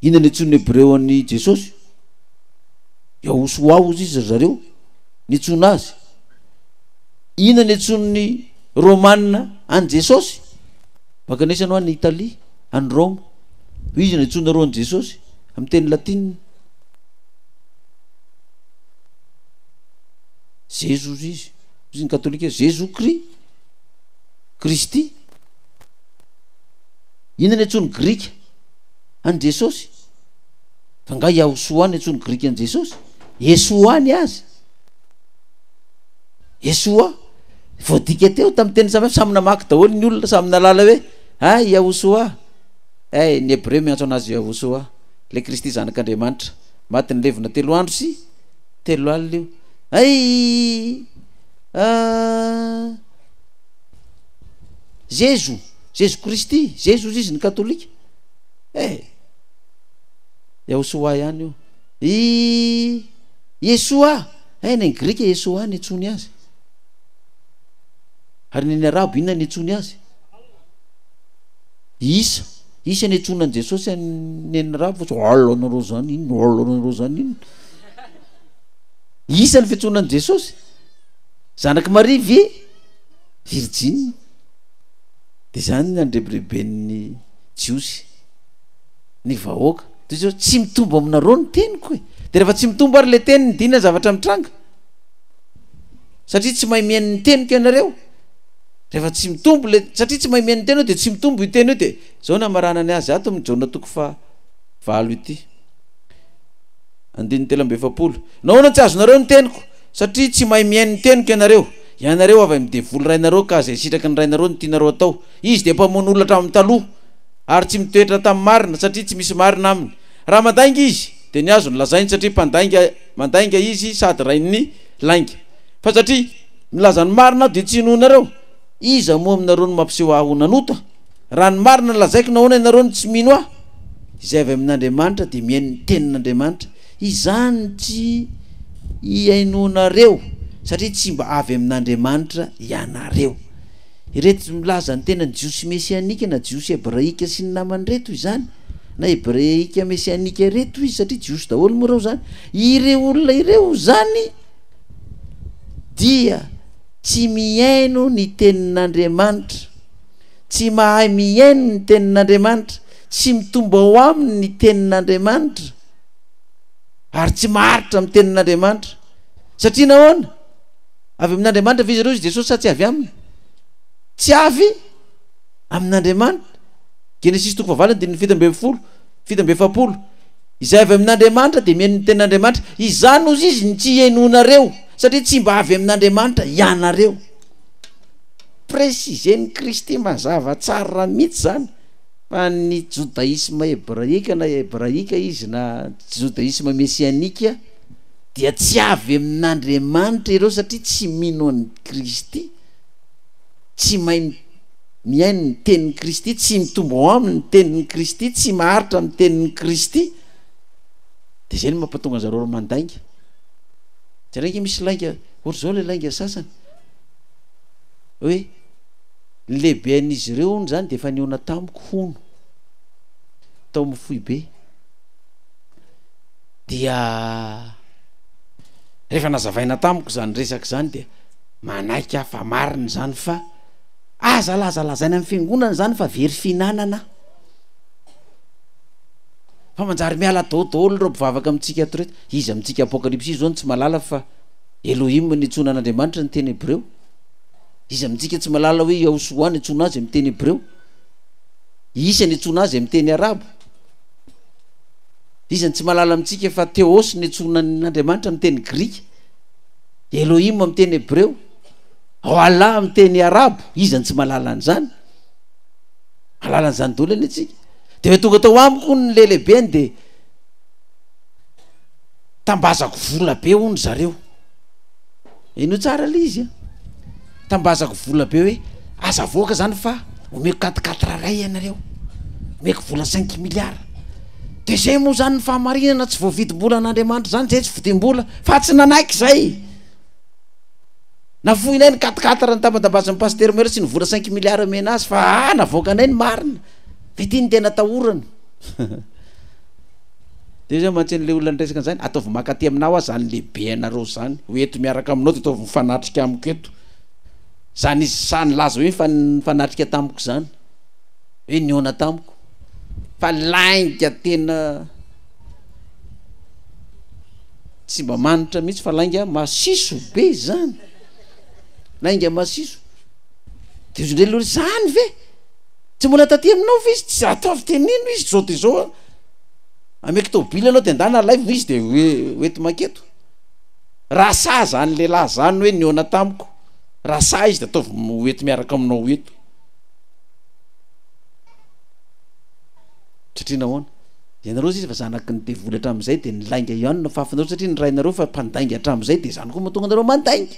Inona ny antsoin'ny Hebreo an'i Jesosy? Yahosoa hozy izy ry zareo, niantsoana azy. Inona ny antsoin'ny Romana an'i Jesosy? Mankanesa ianao any Italia, any Roma. Hoy izy ny antsoinareo an'i Jesosy amin'ny teny latinina. Zezo hozy izy. Hozy ny katolika, Zezo Kri, Kristy. Inona ny antsoin'ny Grika an'i Jesosy? Fa nga Yahosoa ny antsoin'ny Grika an'i Jesosy? Yesoa ny azy. Yesoa. Voadika teo tamin'ny teny samihafa, samy namaky daholo ny olona, samy nahalala hoe, ah, Yahosoa. Eh, ny Hebreo miantso anazy Yahosoa, ilay Kristy Zanak'Andriamanitra. Maty nilevina telo andro sy telo alina io. Ay! Ah! Zezo, Zezo Kristy, Zezo hozy izy ny katolika. Eh! Yahosoa ihany io. I Yesoa, eh ny grika Yesoa ny antsony azy. Ary ny arabo inona ny antsony azy? Isa, Isa ny antsona an'i Jesosy ny an'ny arabo fa tsy Allah anareo zany inona, Allah anareo zany inona. Isa ny fiantsoana an'i Jesosy. Zanak'i Maria ve? Virjiny. Dia izany ny andrebireben'ny Jiosy, ny vahoaka. Toy izao, tsy mitombo aminareo ny teniko e. Dia rehefa tsy mitombo ary ilay teniny, dia inona ny zavatra mitranga? Satria tsy mahay mihaino ny teniko ianareo. Rehefa tsy mitombo ilay, satria tsy mahay mihaino ny teniny dia tsy mitombo io teny io. Dia izao ny hamaranany azy ato amin'ny Jaona toko fahavalo ity. Andininy 43. Nahoana tsy azonareo ny teniko? Satria tsy mahay mihaino ny teniko ianareo. Ianareo avy amin'ny devoly rainareo ka izay sitraky ny rainareo no tianareo atao. Izy dia mpamono olona hatramin'ny taloha, ary tsy mitoetra tamin'ny marina, satria tsy misy marina aminy. Raha mandainga izy, dia ny azo no lazainy, satria mpandainga, mandainga izy sady rain'ny lainga. Fa satria milaza ny marina aho, dia tsy inoanareo. Iza moa aminareo no mampiseho ahy ho nanota? Raha ny marina no lazaiko, nahoana ianareo no tsy mino ahy? Izay avy amin'Andriamanitra dia mihaino ny tenin'Andriamanitra. Izany tsy ihainoanareo, satria tsy mba avy amin'Andriamanitra ianareo. Ireto milaza ny tenany Jiosy mesianika na Jiosy hebraika sy ny namany ireto izany, na hebreika mesianika ireto izy, satria Jiosy daholo moa ireo izany. Ireo olona ireo izany dia tsy mihaino ny tenin'Andriamanitra, tsy mahay mihaino ny tenin'Andriamanitra, tsy mitombo ao aminy ny tenin'Andriamanitra, ary tsy maharitra amin'ny tenin'Andriamanitra. Satria nahoana? Avy amin'Andriamanitra ve izy ireo izy Jesosy sa tsy avy aminy? Tsy avy amin'Andriamanitra. Genesisy toko fahavalo andininy 17, 47. Izay avy amin'Andriamanitra dia mihaino ny tenin'Andriamanitra. Izany hozy izy ny tsy hihainoanareo, satria tsy mba avy amin'Andriamanitra ianareo. Préciser-n'i Kristy mazava tsara mihitsy izany. Fa ny jodaisma hebraika na hebraika izy na jodaisma mesianika dia tsy avy amin'Andriamanitra ireo satria tsy mino an'i Kristy, tsy mahay mihaino ny tenin'i Kristy, tsy mitombo ao aminy ny tenin'i Kristy, tsy maharitra amin'ny tenin'i Kristy. Dia izay no mampatonga an'zareo ry mandainga. Jereo ange misy lainga, ohatr'izao ilay lainga sasany hoe Ny lehiben'izy ireo hono izany dia efa nihaona tamiko hono tao amin'ny foibe. Dia rehefa nazavaina tamiko izany resaka izany dia manaiky aho fa marina izany fa aza lazalazaina amin'ny fiangonana izany fa very fihinanana aho. Fa manjary miala daholo daholo ireo mpivavaka amintsika ato ireto. Iza amintsika Apokalypsy izao no tsy mahalala fa Elohim no iantsoana an'Andriamanitra ny teny hebreo? Iza amintsika tsy mahalala hoe Yahushua ny antsoina azy amin'ny teny hebreo? Isa ny antsoina azy amin'ny teny arabo? Iza no tsy mahalala amintsika fa Theos ny antsoina an'Andriamanitra amin'ny teny grika? Elohim amin'ny teny hebreo? Ao Allah amin'ny teny arabo? Iza no tsy mahalala an'izany? Mahalala an'izany daholo anie tsika. Dia hoe tonga tao amiko hono ny lelehibeny dia tambazako vola be hono zareo. Henoy tsara le izy a! Tambazako vola be hoe aza avoaka zany fa omeko quatre quatre ray ianareo, omeko vola cinq milliards. De zay moa zany ny fahamarinana tsy voavidim-bola an'Andriamanitra zany zay tsy vidim-bola fa tsy nanaiky zay. Nafoinay ny quatre quatre nitambatambazin'ny pasitera omena sy ny vola cinq milliards omena azy fa ah navoakanay ny marina. Fa ity no tena atahorana. Dia izay mantsy an'ilay olona niresaka an'izany, ataovy mankaty aminà hoa izany lehibe anareo izany, ho eto miaraka aminao dia ataovy mifanatrika amiko eto. Izany izy sahy nilaza hoe efa nifanatrika tamiko izany, hoe nihaona tamiko. Fa lainga tena tsy mba manitra mihitsy fa lainga masiso be izany. Lainga masiso. Dia hoy indray ilay olona, izany ve? Tsy mbola taty aminao ve izy? Tsy ataovy teneno izy izao dia izao an. Ameko tôbily ianao dia ndana alaivo izy dia ho ento manketo. Raha sahy zany lehilahy zany hoe nihaona tamiko, raha sahy izy dia ataovy ho ento miaraka aminao eto. Satria nahoana? Ianareo sisa fa zanaky ny devoly hatramin'izay dia ny lainga ihany no afafinareo satria ny rainareo fa mpandainga hatramin'izay dia izany koa mahatonga anareo mandainga.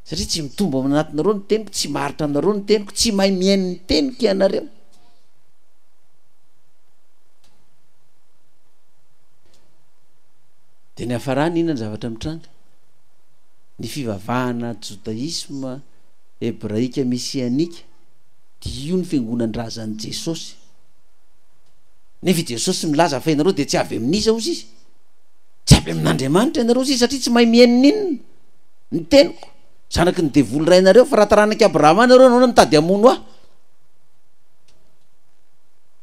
Satria tsy mitombo ao anatinareo ny teniko, tsy maharitra aminareo ny teniko, tsy mahay mihaino ny teniko ianareo. Dia ny hafarany inona ny zavatra mitranga? Ny fivavahana jodaisma hebraika mesianika dia io ny fiangonan-drazan'i Jesosy. Nefa i Jesosy milaza fa ianareo dia tsy avy amin'iza hozy izy? Tsy avy amin'Andriamanitra ianareo hozy izy satria tsy mahay mihaino n'inona ny teniko. Zanaky ny devoly rainareo fa raha taranak'i Abrahama ianareo nahoana mitady hamono ahy?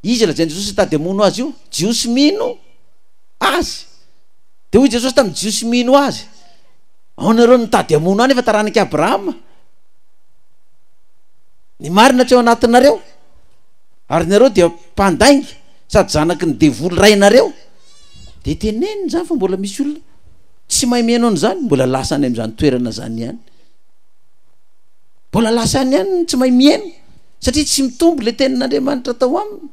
Iza lazain'i Jesosy hitady hamono azy io? Jiosy mino azy. Dia hoy Jesosy tamin'ny Jiosy mino azy, Ao nareo no mitady hamono ahy nefa taranak'i Abrahama. Ny marina tsy ao anatinareo. Ary nareo dia mpandainga sady zanaky ny devoly rainareo. Dia teneniny izany fa mbola misy olona tsy mahay mihaino an'izany, mbola lasa any amin'izany toerana izany ihany. Mbola lasa any ihany ny tsy mahay mihaino. Satria tsy mitombo ilay tenin'Andriamanitra tao aminy.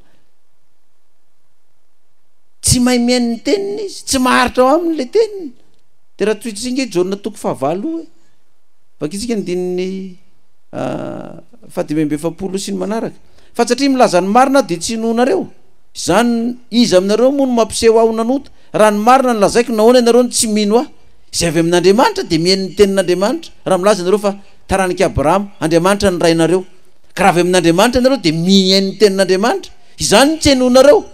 Tsy mahay mihaino ny teniny izy, tsy maharitra ao aminy ilay teniny. Dia raha tohitsika ange Jaona toko fahavalo io e. Vakintsika ny andininy ah, fahadimy amby efapolo sy ny manaraka. Fa satria milaza ny marina aho dia tsy inoanareo. Izany iza aminareo moa no mampiseho ahy ho nanota? Raha ny marina no lazaiko, nahoana ianareo no tsy mino ahy? Izay avy amin'Andriamanitra dia mihaino ny tenin'Andriamanitra. Raha milaza ianareo fa taranak'i Abrahama, Andriamanitra ny rainareo. Ka raha avy amin'Andriamanitra ianareo dia mihaino ny tenin'Andriamanitra. Izany no tsy henoinareo,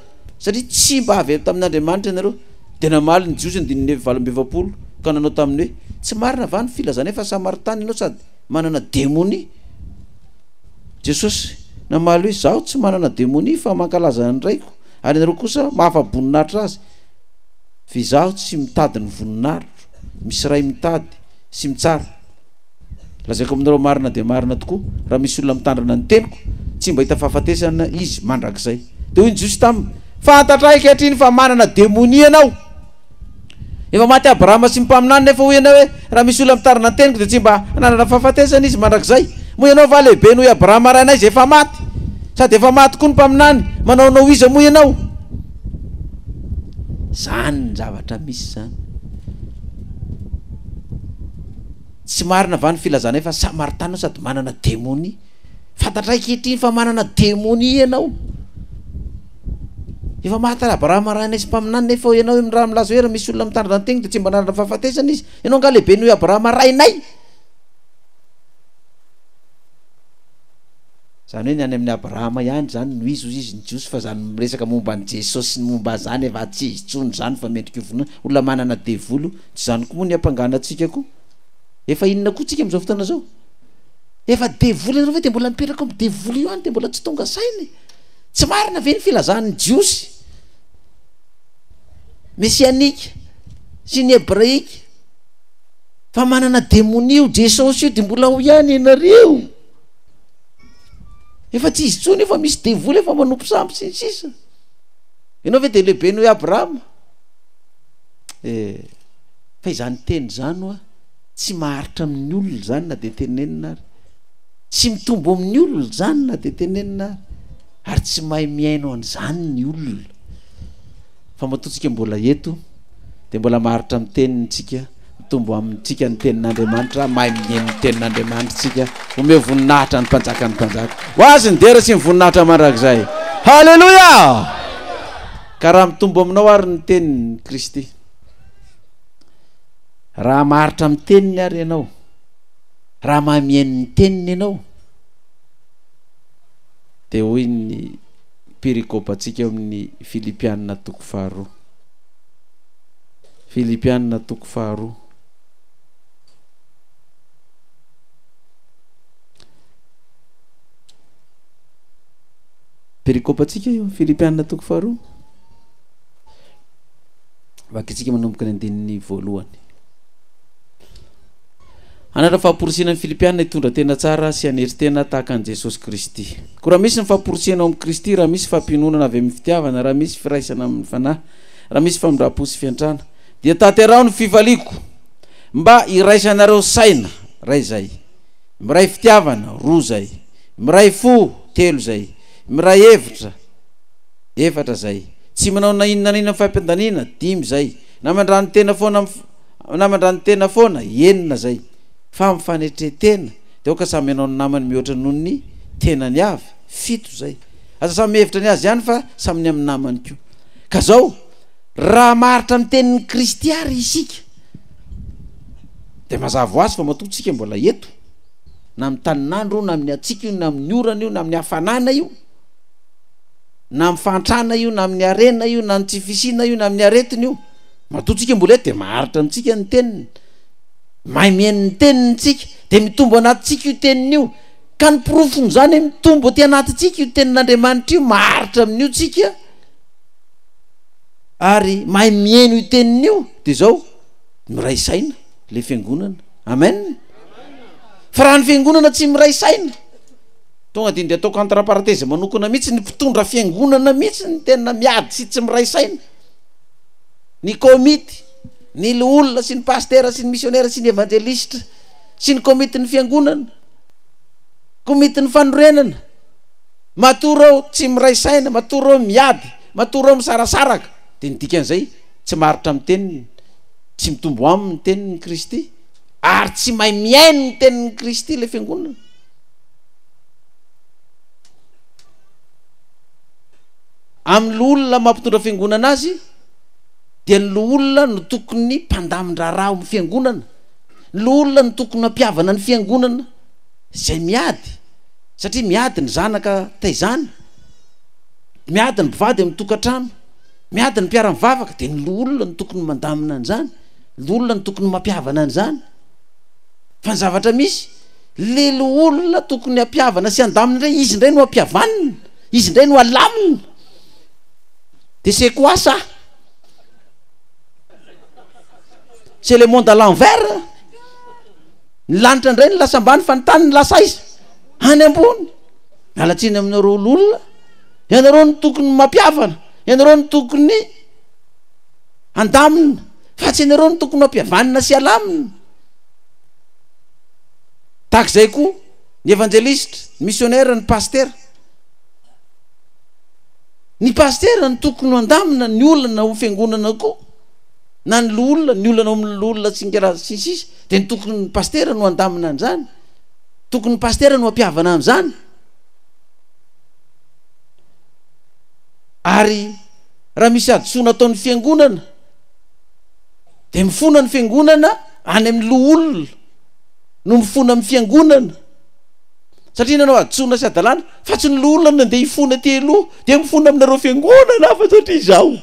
satria tsy mba avy tamin'Andriamanitra ianareo. Dia namaly ny Jiosy andininy 48 ka nanao taminy hoe, Tsy marina va ny filazanay fa Samaritana ianao sady manana demonia? Jesosy namaly hoe, Izaho tsy manana demonia fa mankalaza ny Raiko, ary ianareo kosa mahafa-boninahitra azy. Fa izaho tsy mitady ny voninahitro, misy Ray mitady sy mitsara. Lazaiko aminareo marina dia marina tokoa, raha misy olona mitandrina ny teniko, tsy mba hita fahafatesana izy mandrakizay. Dia hoy ny Jiosy taminy, Fantatray ankehitriny fa manana demonia ianao. Efa maty Abrahama sy ny mpaminany, nefa hoy ianao hoe, Raha misy olona mitandrina ny teniko, dia tsy mba hananana fahafatesana izy mandrakizay. Moa ianao va lehibe noho i Abrahama rainay izay efa maty? Sady efa maty koa ny mpaminany, manaonao iza moa ianao? Izany ny zavatra misy izany. Tsy marina va ny filazanay fa Samaritana sady manana demonia? Fantatray ankehitriny fa manana demonia ianao. Efa maty Abrahama rainay sy mpaminany nefa ianao raha milaza hoe raha misy olona mitandrina ny teniny dia tsy mba nanana fahafatesana izy. Ianao angaha lehibe noho i Abrahama rainay? Izany hoe ny any amin'i Abrahama ihany izany no izy hozy izy ny Jiosy fa izany miresaka momba an'i Jesosy sy ny momba an'izany efa tsy izy intsony izany fa mendrika ho vonoina. Olona manana devoly io. Tsy izany koa moa ny hampangana antsika koa. Efa inona koa tsika amin'izao fotoana izao? Efa devoly ianareo ve dia mbola mipetraka ao amin'ny devoly io ihany dia mbola tsy tonga saina e? Tsy marina ve ny filazan'ny Jiosy mesianika sy ny hebraika fa manana demonia io Jesosy io dia mbola ao ihany ianareo? Efa tsy izy intsony io fa misy devoly efa manompo sampy sy ny sisa. Ianao ve dia lehibe noho i Abrahama? Eh, fa izany teny izany hoa tsy maharitra amin'ny olona izany na dia tenenina ary. Tsy mitombo amin'ny olona izany na dia tenenina ary. Ary tsy mahay mihaino an'izany ny olona. Fa matoa tsika mbola eto dia mbola maharitra amin'ny teniny tsika, mitombo amintsika ny tenin'Andriamanitra, mahay mihaino ny tenin'Andriamanitra tsika. Omeo voninahitra ny mpanjakan'ny mpanjaka. Ho azy ny dera sy ny voninahitra mandrakizay. Haleloia! Ka raha mitombo aminao ary ny tenin'i Kristy, raha maharitra amin'ny teniny ary ianao, raha mahay mihaino ny teniny ianao, dia hoy ny. perikopantsika eo amin'ny Filipianina toko faharoa. Filipianina toko faharoa. Perikopantsika io, Filipianina toko faharoa. Vakintsika manomboka ny andininy voalohany. Hanana famporisihana ny Filipiana hitondra tena tsara sy hanetry tena tahaka an'i Jesosy Kristy. Koa raha misy ny famporisihana ao amin'i Kristy, raha misy fampiononana avy amin'ny fitiavana, raha misy firaisana amin'ny Fanahy, raha misy famindram-po sy fiantrana, dia tanteraho ny fifaliako, mba hiraisanareo saina, iray izay, miray fitiavana, roa izay, miray fo, telo izay, miray hevitra, efatra izay, tsy manao na inona na inona amin'ny fampiandaniana, dimy izay, na mandrano-tena foana amin'ny. Na mandrani-tena foana, enina zay. Fa amin'ny fanetren-tena, dia aoka samy hanao ny namany mihoatra noho ny tenany avy, fito zay. Aza samy mihevitra ny azy ihany fa samy ny amin'ny namany koa. Ka zao, raha maharitra amin'ny tenin'i Kristy àry isika, dia mazava ho azy fa matoa tsika mbola eto, na amin'ny tanin'andro io, na amin'ny hatsiaka io, na amin'ny orana io, na amin'ny hafanana io, na amin'ny fahantrana io, na amin'ny harena io, na ny tsy fisiana io, na amin'ny aretina io, Matoa tsika mbola eto dia maharitra amintsika ny teniny. Mahay mihaino ny teniny tsika, dia mitombo anatintsika io teniny io. Ka ny porofon'izany hoe mitombo aty anatintsika io tenin'Andriamanitra io, maharitra amin'io tsika, ary mahay mihaino io teniny io, dia izao, miray saina le fiangonana. Amen. Fa raha ny fiangonana tsy miray saina, tonga dia ndeha ataoko entre parenthèse manokana mihitsy, ny mpitondra fiangonana mihitsy ny tena miady sy tsy miray saina. ny komity, ny loholona sy ny pasitera sy ny misionera sy ny evanjelisitra sy ny komitin'ny fiangonana, komitin'ny fanorenana, matoa reo tsy miray saina, matoa reo miady, matoa reo misarasaraka, dia ny dikan'izay tsy maharitra amin'ny teniny, tsy mitombo aminy ny tenin'i Kristy, ary tsy mahay mihaino ny tenin'i Kristy ilay fiangonana. Amin'ny loholona maha mpitondra fiangonana azy dia ny loholona no tokony mpandamin-draharaha ao amin'ny fiangonana, ny loholona no tokony mampihavana ny fiangonana izay miady satria miady ny zanaka taizana, miady ny mpivady amin'ny tokantrano, miady ny mpiara-mivavaka dia ny loholona no tokony mandamina an'izany, ny loholona no tokony mampihavana an'izany. Fa ny zavatra misy, le loholona tokony hampihavana sy handamina indray, izy indray no ampihavanina. Izy indray no alamina. De c'est quoi ça? C'est le monde à l'envers. Ny lanitra indray no lasa ambany fa ny tany no lasa aiza? Any ambony. Miala tsiny aminareo olona. Ianareo no tokony mampihavana. Ianareo no tokony handamina. Fa tsy ianareo no tokony hampihavanina sy alamina. Tahak'izay koa ny evanjelisitra, ny missionnaire, ny pasitera. Ny pasitera no tokony handamina ny olana ao fiangonana koa, na ny loholona, ny olana ao amin'ny loholona sy ny karaza sy ny sisa, dia ny tokony ny pasitera no handamina an'izany. Tokony ny pasitera no hampihavana an'izany. Ary raha misy hadisoana ataon'ny fiangonana, dia mifona ny fiangonana any amin'ny loholona no mifona amin'ny fiangonana. Satria nanao hadisoana sy hadalana, fa tsy ny loholona no nandeha hifona aty aloha, dia mifona aminareo fiangonana aho fa satria izaho.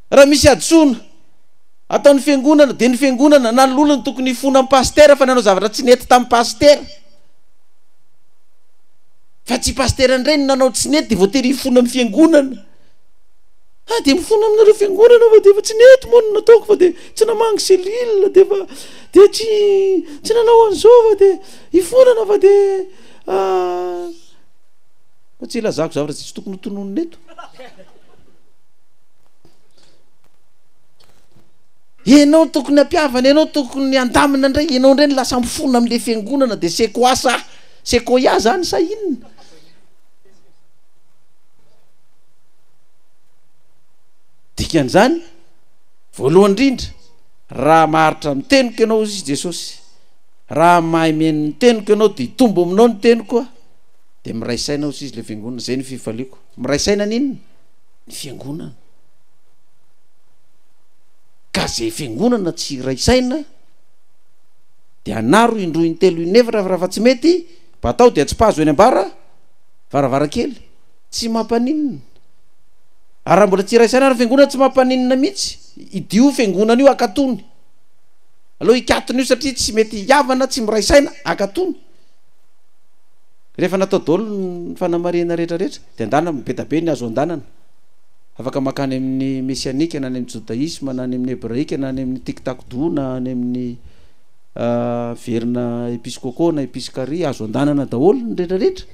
Raha misy hadisoana ataon'ny fiangonana, dia ny fiangonana na ny loholona no tokony hifona amin'ny pasitera fa nanao zavatra tsy nety tamin'ny pasitera. Fa tsy pasitera indray no nanao tsy nety dia voatery hifona amin'ny fiangonana. Ah dia mifona aminareo fiangonana fa dia efa tsy nety moa no nataoko fa dia tsy namangy cellule dia efa dia tsy tsy nanao an'izao fa dia hifonana fa dia ah, fa tsy ilazako zavatra tsy tokony ho tononina eto. Ianao tokony hampihavana, ianao tokony handamina indray, ianao indray no lasa mifona amin'ilay fiangonana dia c'est quoi ça? C'est quoi zany sa inona? Dikan'izany, voalohany indrindra, raha maharitra amin'ny teniko ianao, hoy izy Jesosy, raha mahay mihaino ny teniko ianao, dia hitombo aminao ny teniko aho, dia miray saina, hoy izy, ilay fiangonana. Izay no fifaliako. Miray saina ny inona? Ny fiangonana. Ka izay fiangonana tsy iray saina, dia anaro indroa, intelo, inefatra, fa raha fa tsy mety, Batao dia atsipazo eny ambara varavarankely. Tsy mampaninona. Ary raha mbola tsy iray saina ary ny fiangonana tsy mampaninona mihitsy. Idio io fiangonana io akatony. Aleo hikatona io satria tsy mety hihavana, tsy miray saina, akatony. Rehefa natao daholo ny fanamarihana rehetra rehetra dia andana be da be ny azo andanana. Afaka mankany amin'ny mesianika na any amin'ny jodaisma na any amin'ny hebraika na any amin'ny tiktakdo na any amin'ny verina episkoko na episkari azo andanana daholo ny rehetra rehetra.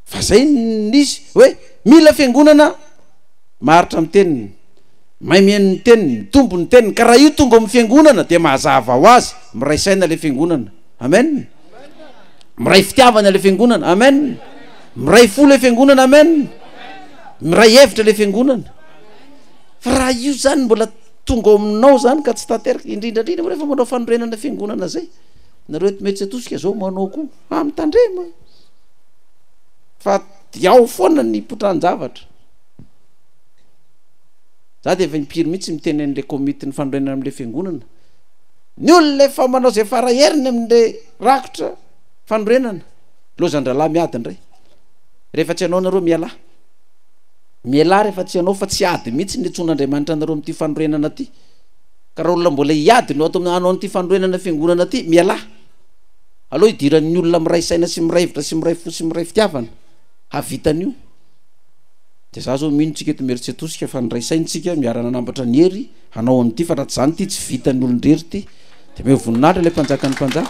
Fa zay ny izy hoe mila fiangonana maharitra amin'ny teniny, mahay mihaino ny teniny, mitombo ny teniny. Ka raha io tonga ao amin'ny fiangonana dia mazava ho azy miray saina ilay fiangonana. Amen. Miray fitiavana ilay fiangonana. Amen. Miray fo ilay fiangonana. Amen. Miray hevitra ilay fiangonana. Fa raha io zany mbola tonga ao aminao zany ka tsy tanteraka, indrindra indrindra moa rehefa manao fanorenana fiangonana zay. Nareo eto Mihetsi-atosika zao manao koa. Ah, mitandrema. Fa diao foana ny potran-javatra. Za dia efa impiry mihitsy miteny an'ilay komitin'ny fanorenana amin'ilay fiangonana. Ny olona efa manao izay fara heriny amin'ilay rakotra fanorenana. Lozan-drahalahy miady indray. Rehefa tsy hanao nareo mialà. Mialà rehefa tsy hanao fa tsy ady mihitsy ny antsoin'Andriamanitra anareo amin'ity fanorenana ity. Ka raha olona mbola hiady no ato hanao an'ity fanorenana fiangonana ity, mialà. Aleo hidiran'ny olona miray saina sy miray hevitra sy miray fo sy miray fitiavana hahavita an'io. Dia za zao mino tsika eto Imerintsiatosika fa niray saina tsika, miara-nanambatra ny hery hanao an'ity fa raha tsy zany ity tsy vitan'ny olon-drery ity. Dia omeo voninahitra ilay mpanjakan'ny mpanjaka.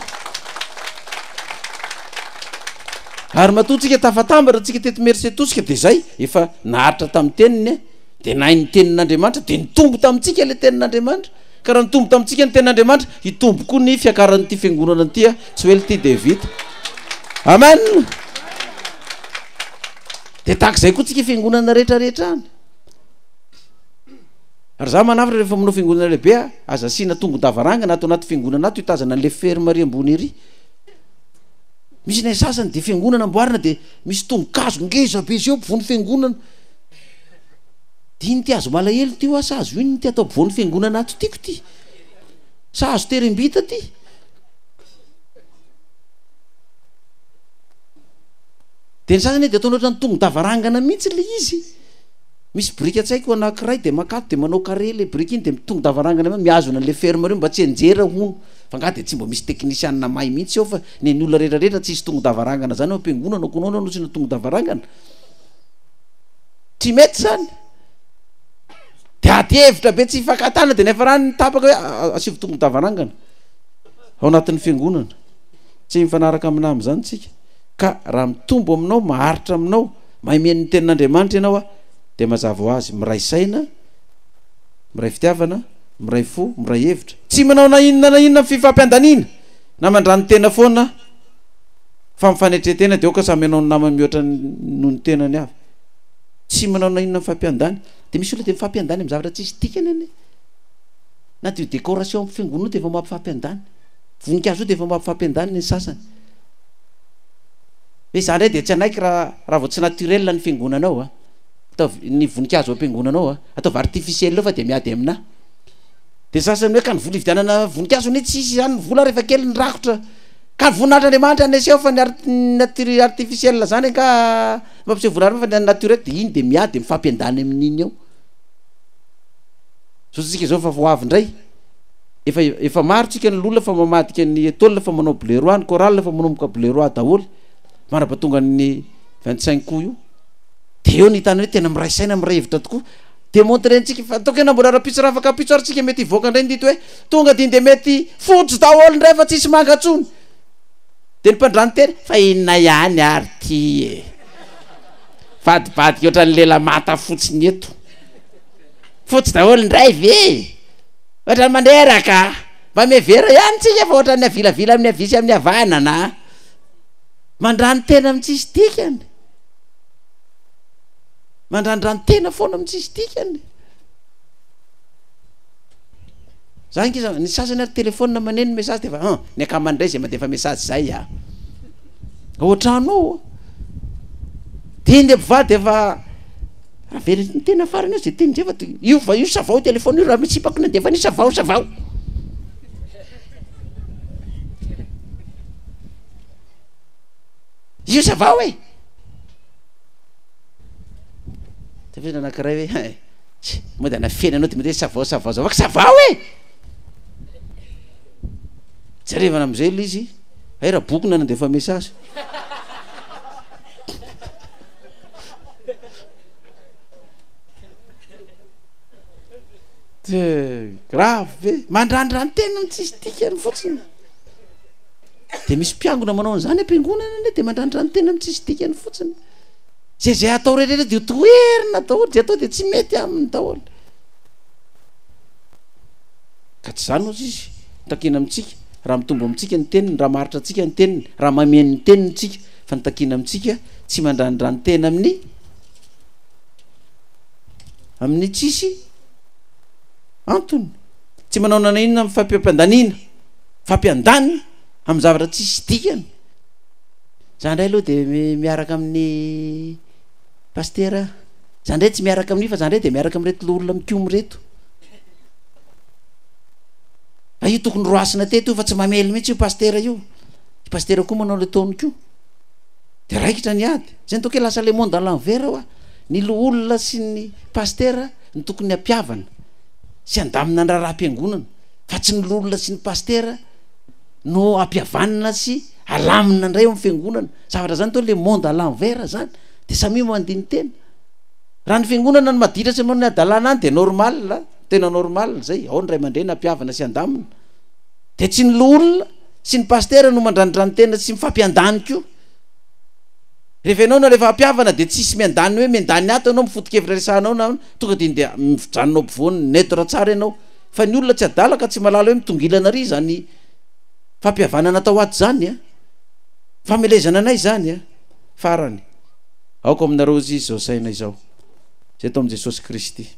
Ary matoa tsika tafatambatra tsika teto Imerintsiatosika dia zay, efa naharitra tamin'ny teniny dia nahay ny tenin'Andriamanitra dia nitombo tamintsika ilay tenin'Andriamanitra. Ka raha nitombo tamintsika ny tenin'Andriamanitra, hitombo koa ny fiakaran'ity fiangonana ity, tsy ho ela ity dia vita. Amen! Dia tahaka izay koa tsika fiangonana rehetra rehetra any. Ary za manafatra rehefa manao fiangonana lehibe a, aza asiana tongon-davarangana ato anaty fiangonana ato hitazana an'le ferme ary ambony ery. Misy ny sasany dia fiangonana amboarina dia misy tongon-kazo ngeza be zay eo ampovoan'ny fiangonana. Dia iny ty hazo malahelo ty hoa sa hazo inona ty atao ampovoan'ny fiangonana ato tiako ty? Sa hazo terembita ty? Dia ny sasany dia ataony ohatran'ny tongo-davarangana mihitsy ilay izy. Misy biriky tsy haiko anankiray dia makato dia manao carré ilay biriky iny dia mitongo-davarangana mihitsy mihazona an'ilay ferme ireo mba tsy hianjera hono. Fa angaha dia tsy mba misy teknisianina mahay mihitsy ao fa ny an'ny olona rehetra rehetra tsisy tongo-davarangana zany ao am-piangonana koa nahoana no asiana tongo-davarangana? Tsy mety zany. Dia ady hevitra be tsy hifankahitana dia niafarany tapaka hoe asivo tongo-davarangana ao anatin'ny fiangonana. Tsy mifanaraka aminà amin'izany tsika. Ka raha mitombo aminao, maharitra aminao, mahay mihaino ny tenin'Andriamanitra ianao dia mazava ho azy, miray saina, miray fitiavana, miray fo, miray hevitra. Tsy manao na inona na inona amin'ny fifampiandaniana na mandrani-tena foana fa mifanetre-tena dia aoka samy hanao ny namany mihoatra noho ny tenany avy. Tsy manao na inona mifampiandany. Dia misy olona dia mifampiandany amin'ny zavatra tsisy dikany anie. Na dia io décoration amin'ny fiangonana io dia efa mampifampiandany. Voninkazo io dia efa mampifampiandany ny sasany. Hoe za ndray dia tsy hanaiky raha raha vao tsy naturel ny fiangonana ao a. Ataovy ny voninkazo ao am-piangonana ao a. Ataovy artificiel eo fa dia miady aminà. Dia sasany hoe ka ny vola hividianana voninkazo anie tsisy izany ny vola rehefa kely ny rakotra. Ka ny voninahitr'Andriamanitra no aseho fa ny art- natu- artificiel zany angaha mampiseho voninahitra fa ny naturel dia iny dia miady dia mifampiandany amin'iny eo. Zao tsika zao fa ho avy indray. Efa efa maro tsika ny lola fa mamadika ny etoile fa manao bleu roi, ny chorale fa manomboka bleu roi daholo mandrapa tonga ny 25 août io. De eo ny hitana hoe tena miray saina miray hevitra tokoa. Demontrer-ntsika fa ataoko hoe na mbola rahampitso raha afaka ampitso ary tsika mety hivoaka indray ny dito hoe tonga dia dia mety fotsy daholo indray fa tsisy manga intsony. Dia ny mpandrano teny fa inona ihany ary ty e. Vadibadika ohatran'ny lela manta fotsiny eto. Fotsy daholo indray ve e? Ohatran'ny mandreraka. Mba mihevera ihany tsika fa ohatran'ny avilavila amin'ny havia sy amin'ny havanana. Mandrano tena amin'ny tsisy dikany. Mandrandrano tena foana amin'ny tsisy dikany. Za ankizy, ny sasany ary téléphone maneno message de efa an, ny akama indray zay mandefa message zay a. Ao an-trano ao. De ny mpivady efa Averiko ny tena farany eo zay teny zay fa io fa io savao téléphone io raha misy sipako nandefa an'io savao savao. Io ça va hoe? Tafiditra anankiray hoe hein, tsia, moa dia anafena anao dia mety hoe ça va, ça va, ça va, ça va hoe? Jerevana amizay le izy, hay rabokona nandefa message. De grave be, mandrandran-tena ny tsisy dikany fotsiny. De misy mpiangona manao an'izany am-piangonana anie de mandrandran-tena amin'ny tsisy dikany fotsiny. Zay zay atao rehetra de toherina daholo, zay atao de tsy mety aminy daholo. Ka tsy izany hozy izy, ny takiana amintsika, raha mitombo amintsika ny teniny, raha maharitra antsika ny teniny, raha mameno ny teniny tsika, fa ny takiana amintsika tsy mandrandran-tena amin'ny amin'ny tsisy antony, tsy manao na inona amin'ny fampiampandaniana, fampiandany amin'ny zavatra tsisy dikany. Za ndray aloha de miaraka amin'ny pasitera, za ndray tsy miaraka amin'io fa za ndray de miaraka amin'ireto loholona mikomy ireto. Fa io tokony roasina teto io fa tsy mamely mihitsy io pasitera io. I pasitera koa manao le ataony koa. De raikitra ny ady. Zay ny ataoko hoe lasa le monde à l'envers hoa. Ny loholona sy ny pasitera no tokony hampihavana sy handamina ny raharaham-piangonana fa tsy ny loholona sy ny pasitera no hampihavanina sy alamina indray ao amin'ny fiangonana. Zavatra zany atao le monde à l'envers zany. De samia mandini-tena. Raha ny fiangonana no maditra sy manao ny hadalana any de normal, tena normal zay. Ao ny ray aman-dreny hampihavana sy handamina. De tsy ny loholona sy ny pasitera no mandranindranitena sy mifampiandany koa. Rehefa ianao no alefa hampihavana dia tsisy miandany hoe miandany ato ianao amin'ny foto-kevitra resahanao na tonga dia dia mijanona ao ampovoany neutre tsara ianao. Fa ny olona tsy adala ka tsy mahalala hoe mitongilana ary izany fampihavanana atao ato izany a. Famelezana anay izany a. Farany, aoka aminareo izy izao saina izao, izay tao amin'i Jesosy Kristy.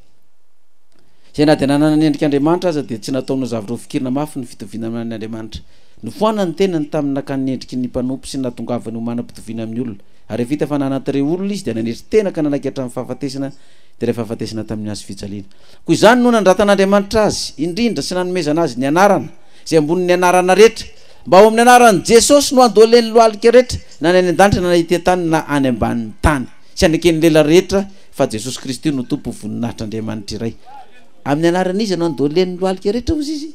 Izay na dia nanana ny endrik'Andriamanitra aza dia tsy nataony ho zavatra hofikirina mafy ny fitoviana amin' Andriamanitra. Nofoanany ny tenany tamin'ny nakany ny endriky ny mpanompo sy ny nahatongavany ho manam-pitoviana amin'ny olona. Ary rehefa hita fa nanan-tarehy olona izy dia nanetry tena ka nanaiky hatramin'ny fahafatesana, dia ilay fahafatesana tamin'ny hazo fijaliana. Koa izany no nandratan'Andriamanitra azy indrindra sy nanomezana azy ny anarana izay ambonin'ny anarana rehetra, mba ao amin'ny anaran'i Jesosy no handoalen'ny lohalika rehetra, na ny any an-danitra na ny ety an-tany na any ambanin'ny tany, sy haneken'ny lela rehetra fa Jesosy Kristy no Tompo ho voninahitr'Andriamanitra iray. Amin'ny anaran'iza no andoalen'ny lohalika rehetra hozy izy?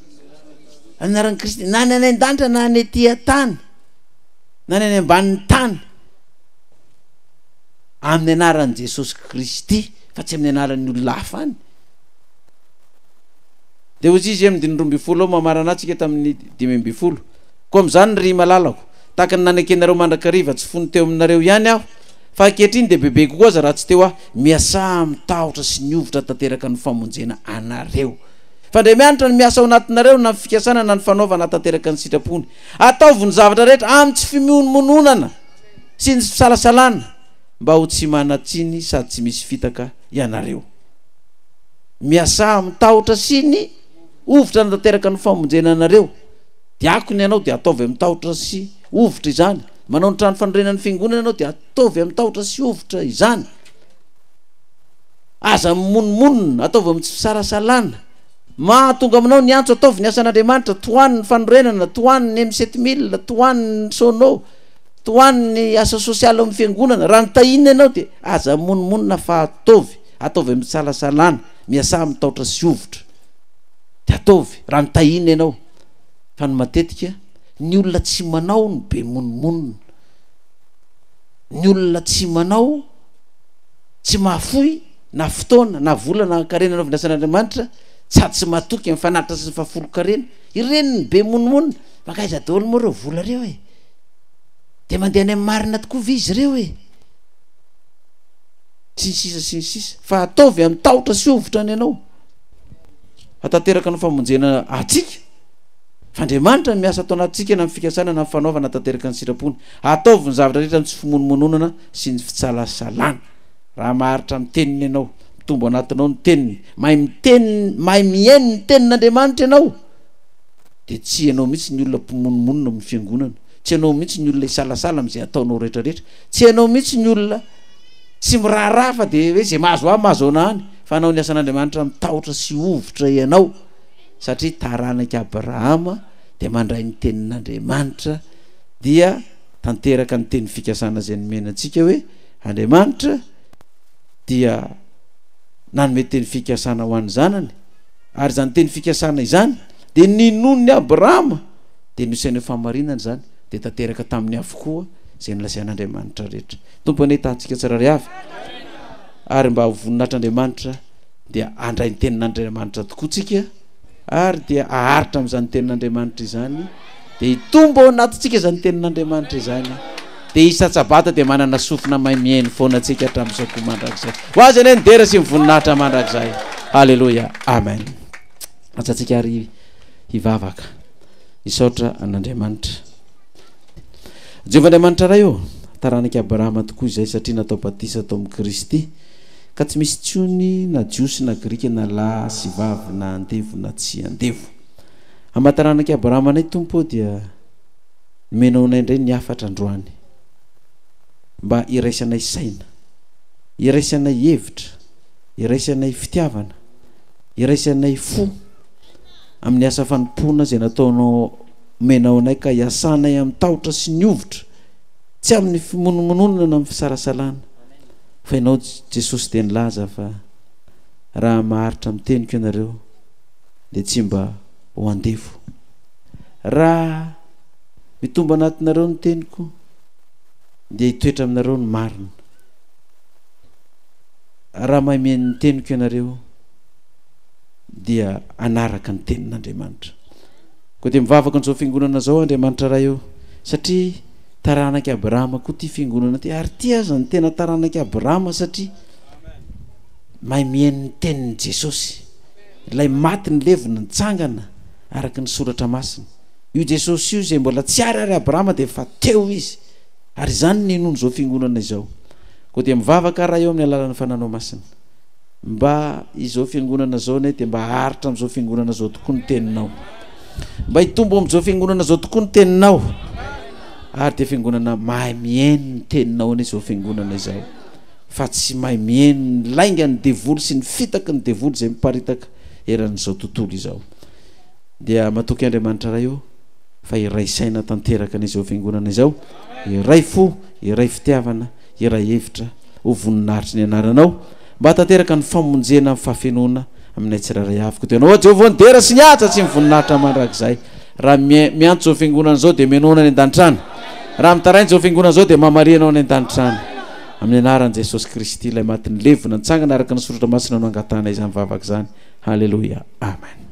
Amin'ny anaran'i Kristy, na ny any an-danitra na ny ety an-tany, na ny any ambanin'ny tany. Amin'ny anaran'i Jesosy Kristy, fa tsy amin'ny anaran'ny olona hafa any. Dia hozy izy amin'ny diny 12 ao mamarana antsika tamin'ny 15. Koa amin'izany ry malalako, tahaka ny nanekenareo mandrakariva tsy fony teo aminareo ihany aho, Fa ankehitriny dia bebe kokoa aza raha tsy teo aho, miasà amin'ny tahotra sy ny hovitra tanteraka ny famonjena anareo. Fa Andriamianitra no miasa ao anatinareo na ny fikasana na ny fanaovana hahatanteraka ny sitrapony. Ataovy ny zavatra rehetra amin'ny tsy fimonomononana sy ny fisalasalana, mba ho tsy manan-tsiny sady tsy misy fitaka ianareo. Miasà amin'ny tahotra sy ny hovitra hanatanteraka ny famonjena anareo. Diakona ianao dia ataovy amin'ny tahotra sy hovitra izany. Manao ny trano fanorenan'ny fiangonana ianao dia ataovy amin'ny tahotra sy hovitra izany. Aza mimonomonona, ataovy amin'ny tsy fisalasalana. Mahatonga aminao ny antso, ataovy ny asan'Andriamanitra, tohano ny fanorenana, tohano ny M7000, tohano ny sono, tohano ny asa sosialy ao amin'ny fiangonana. Raha nitahina ianao dia aza mimonomonona fa ataovy, ataovy amin'ny fisalasalana, miasà amin'ny tahotra sy hovitra. Dia ataovy, raha nitahina ianao. Fa ny matetika, ny olona tsy manao no be monomonona. Ny olona tsy manao, tsy mahafoy na fotoana na vola na karena anaoviny asan'Andriamanitra, sady tsy matoky amin'ny fanatitra sy ny fahafolon-karena. Ireny no be monomonona. Mankaiza daholo moa ireo vola ireo e? Dia mandeha any amin'ny marina tokoa ve izy ireo e? Sy ny sisa sy ny sisa. Fa ataovy amin'ny tahotra sy hovitra ny anao. Fa tanteraka ny famonjena antsika. Fa Andriamanitra no miasa ato anatintsika na amin'ny fikasana na amin'ny fanaovana tanteraka ny sitrapony. Ataovy ny zavatra rehetra amin'ny tsy fimonomononana sy ny fitsalasalana. Raha maharitra amin'ny teniny ianao, mitombo anatinao ny teniny, mahay miteny, mahay mihaino ny tenin'Andriamanitra ianao, dia tsy ianao mihitsy ny olona mpimonomonona amin'ny fiangonana, tsy ianao mihitsy ny olona hisalasala amin'izay ataonao rehetra rehetra, tsy ianao mihitsy ny olona tsy miraharaha fa dia hoe izay mahazo ahy mahazo anà any, fa hanao ny asan'Andriamanitra amin'ny tahotra sy hovitra ianao. Satria taranak'i Abrahama dia mandray ny tenin'Andriamanitra dia. tanteraka ny teny fikasana izay nomena antsika hoe Andriamanitra dia nanome teny fikasana ho an'ny zanany, ary izany teny fikasana izany dia ninoan'i Abrahama, dia nosain'ny fahamarinana izany, dia tanteraka taminy avokoa izay nolazain'Andriamanitra rehetra. Tompo anie tahantsika tsirairay avy, ary mba ho voninahitr'Andriamanitra dia handray ny tenin'Andriamanitra tokoa tsika, ary dia haharitra amin'izany tenin'Andriamanitra izany, dia hitombo ao anatintsika izany tenin'Andriamanitra izany, dia isan-tsabata dia manana sofina mahay mihaino foana antsika hatramin'izao koa mandrakizay. Ho azy anie ny dera sy ny voninahitra mandrakizay. Haleloia. Amen. Antsantsika ary hivavaka. Hisaotra an'Andriamanitra. Jehovah Andriamanitra Ray ô, taranak'i Abrahama tokoa izay satria natao batisa tao amin'i Kristy, ka tsy misy intsony na Jiosy na Grika na lahy sy vavy na andevo na tsy andevo. Amin'ny maha taranak'i Abrahama anay Tompo ô dia nomenao anay indray ny hafatra androany mba hiraisanay saina, hiraisanay hevitra, hiraisanay fitiavana, hiraisanay fo amin'ny asa fanompoana izay nataonao omenao anay ka hiasanay amin'ny tahotra sy ny hovitra, tsy amin'ny fimonomononana na amin'ny fisalasalana, fa Ianao Jesosy dia nilaza fa raha maharitra amin'ny teniko ianareo dia tsy mba ho andevo. Raha mitombo anatinareo ny teniko dia hitoetra aminareo ny marina. Raha mahay mihaino ny teniko ianareo dia hanaraka ny tenin'Andriamanitra. Koa dia mivavaka an'izao fiangonana izao Andriamanitra Ray ô, satria taranak'i Abrahama koa ity fiangonana ity, ary ity aza ny tena taranak'i Abrahama satria mahay mihaino ny tenin'i Jesosy, ilay maty nilevina, nitsangana araka ny soratra masina. Io Jesosy io izay mbola tsy ary ary Abrahama dia efa teo izy, ary izany no ninoan'izao fiangonana izao. Koa dia mivavaka Ray ô amin'ny alalan'ny Fananao Masina. Mba izao fiangonana izao anie dia mba haharitra amin'izao fiangonana izao tokoa ny teninao. Mba hitombo amin'izao fiangonana izao tokoa ny teninao. Ary dia fiangonana mahay mihaino ny teninao anie izao fiangonana izao. Fa tsy mahay mihaino ny laingan'ny devoly sy ny fitaky ny devoly izay miparitaka eran'izao tontolo izao. Dia matoky Andriamanitra Ray ô fa hiray saina tanteraka anie izao fiangonana izao, hiray fo, hiray fitiavana, hiray hevitra ho voninahitry ny anaranao, mba hahatanteraka ny famonjena amin'ny fahafenoana aminay tsirairay avy. Koa dia Ianao, Jehovah, ny dera sy ny haja sy ny voninahitra mandrakizay. Raha miantso izao fiangonana izao dia menoana any an-danitra any. Raha mitaraina izao fiangonana izao dia mamaria Anao any an-danitra any. Amin'ny anaran'i Jesosy Kristy, ilay maty nilevina, nitsangana araka ny Soratra Masina no angatahanay izany vavaka izany. Haleloia. Amen.